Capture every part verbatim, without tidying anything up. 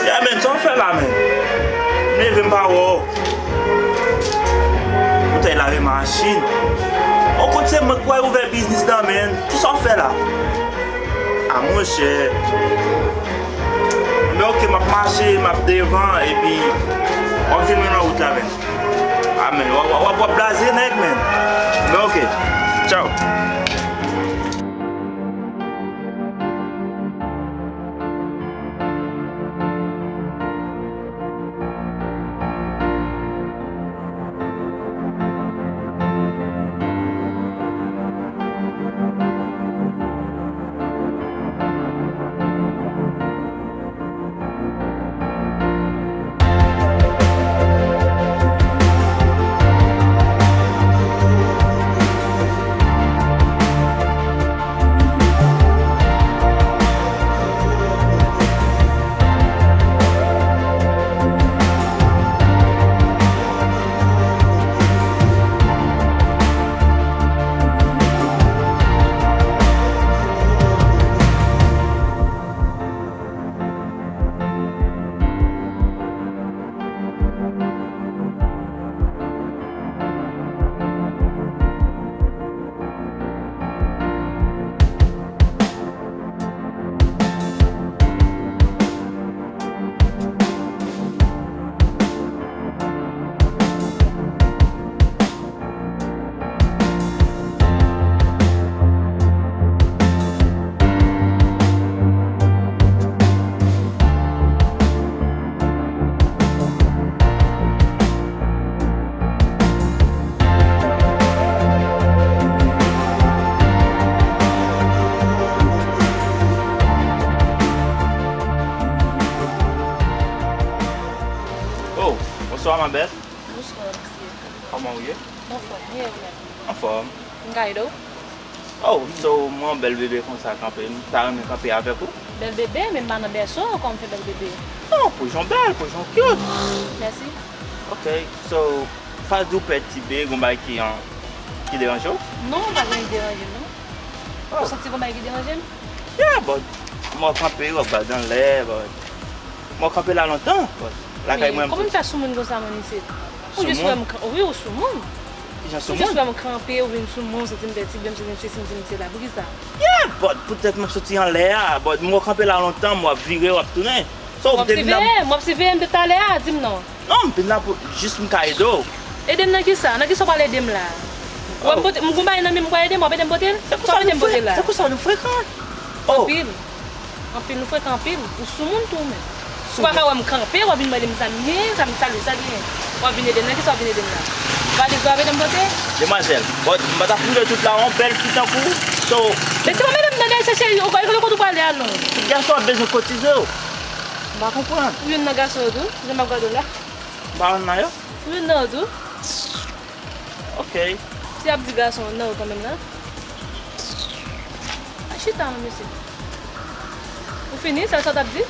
Ya, men, sa w fè la, men? M leve, m pa wè w. Ou t al lave machin. Ou konn se mwen k pral ouvè biznis la, men. Kisa w fè la? A, monchè. Men oke, m ap mache, m ap devan, epi w ap jwenn mwen nan wout la, men. A, men, w ap, w ap, w ap blaze nèg, men. Men oke. Tchaw. Oh, bonsoir, ma belle. Bonswa, mesye. Kòman w ye? M anfòm, e ou menm? Anfòm. M ka ede w? Oh, so, m wè yon bèl bebe konsa kanpe. M ta renmen kanpe avèk ou. Bèl bebe, men m pa nan bèso, kòman m fè bèl bebe? Non, pou jan w bèl, pou jan w cute. Mèsi. Ok, so, faz di w pè ti be, gon bagay ki, an, ki deranje w? Non, pa gen ki deranje m, non. Oh. Ou santi gon bagay ki deranje m? Yeah, but m wè w kanpe, w ap gade anlè, but m wè w kanpe la lontan, but lakay mwen, m soti. Men kòman m fè sou moun konsa, moun isit? Ou jis wè m kan-, wi, ou sou moun. Kijan sou moun? Ou jis wè m kanpe, ou vin sou moun, ou santi m pètibe, m santi m sesi, m santi m sela. Poukisa? Yeah, but poutèt m ap soti anlè a, but m wè w kanpe la lontan, m wè w ap vire, w ap tounen. So, w ap siveye m, w ap siveye m de talè a, di m non. Non, m vin la pou jis m ka ede w. Ede m nan kisa? Nan kisa w pral ede m la? W ap pote, m gon bagay nan men m, w pral ede m, w ap ede m pote l? Sa w ap ede m pote l la? Se konsa nou frekan. Oh. Anpil. Anpil, nou frekan anpil. Ou sou moun tou ou menm. Ou pa ka wè m kanpe, w ap vin mande m sa m gen, sa m, sa l, sa l gen. W ap vin ede m nan kisa w ap vin ede m la? Valiz la w ap ede m pote? Demwazèl, bon, m pa t ap foule tout la, yon bèl fi tankou w. So. Men se pa medam nan dèyè chèche, ou kote w prale a non? Tout gason ap bezwen kotize w. M pa konprann. Ou youn nan gason yo tou, jan m ap gade w la. M pa youn nan yo? Ou youn nan yo tou. Ok. Si y ap di gason, youn nan yo kanmenm la. A chita non, mesye. Ou fini? Sèl sa w t ap di?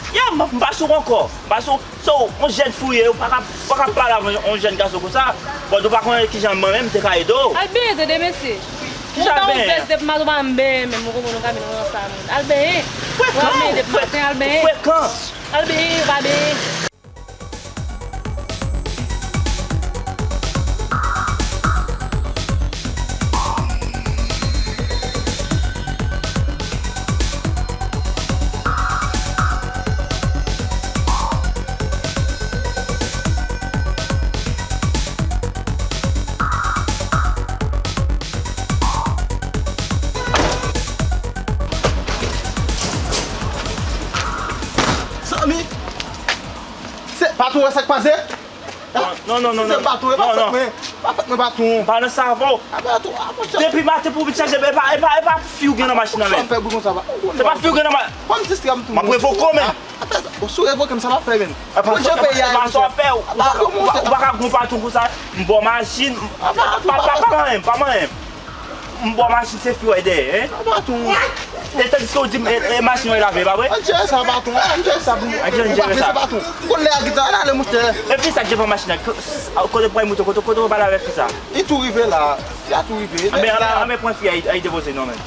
Ya, m, m pa sou w ankò. M pa sou w. So, yon jèn fi w ye, ou pa ka, ou pa ka pale avè yon, yon jèn gason konsa. Bon, ou pa konnen kijan mwen menm m te ka ede w. Al benyen tande, mesye. Kijan al benyen? Ou pa yon vès depi maten, ou pa menm benyen menm, ou konprann, ou ka vin ranse a moun. Al benyen. Frekan, ou al benyen depi maten, al benyen. Frekan. Al benyen, ou pa benyen. Zanmi! Se, patwon, wè sa k pase? Non, non, non, non. Si se patwon, e pa fèt mwen. Pa fèt mwen, patwon. M pa nan sa avè w. A, patwon, a, monchè. Depi maten pou w vin chache, e pa, e pa, e pa fi w gen nan machin nan, men. Sa w fè bri konsa, pa? Se pa fi w gen nan ma-, Ban m distrè m tou, men. M ap revoke w, men. A, a fè sa. Bon, si w revoke m, sa pa fè, men. Bondye peye a, monchè. Sa w fè, ou pa, ou pa, ou pa ka gon patwon konsa. M ba w machin. A, patwon, pa, pa, pa manyen m, pa manyen m. M ba w machin, se fi w dèyè, en? A, patwon. E tandiske w di m, e, e machin w lave, pa vre? Ann jere sa, patwon, ann jere sa pou nou. Ann jere, ann jere sa. Patwon, ou konn lè a ki ta ale, monchè. E fi sa k devan machin nan, kote w pral moute, kote, kote w pral avèk fi sa? Li tou rive la, fi a tou rive. Anben, anben, anben pran fi a, al depoze non, men.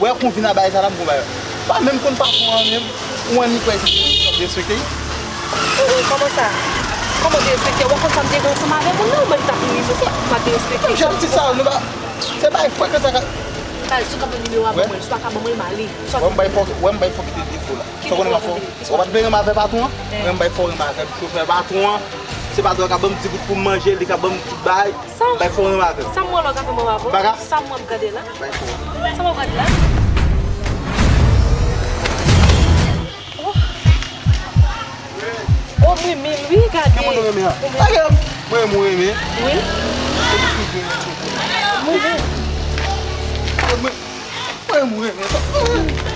Wè, kon vin a bagay sa la, m gon bagay. Pa menm konn patwon an menm. Ou wè, ni kwè se derespekte. Oh, oh, kòman sa? Kòman derespekte? Ou konn sa m te gen ansanm avè moun nan? Mwen m t ap ri sou sa. M ap derespekte. Menm jan ti sa, nou pa, se bagay frekan sa ka. Kay, si w ka ban m nimewo a, ban mwen l. Si w pa ka ban mwen l, m ale. Wè, m bay fò, wè, m bay fò kite defo la. Sa w konnen m ap fè? Ou pa t vle renmen avè patwon an? Mwen m bay fò renmen avè l. Chofè patwon an, se patwon an ka ban m ti goud pou m manje, li ka ban m tout bagay. Sa m bay fò renmen avè l. Sa m wè la w ka fè mwen avè w? Baga? Sa m wè m gade la? Bay fò. Sa m wè m gade la? Oh. Oh, mwen renmen l, wi, gade. Ki moun ou renmen an? Mwen renmen. Mwen renmen ou renmen. Wi. Mwen renmen. Mwen renmen ou renmen.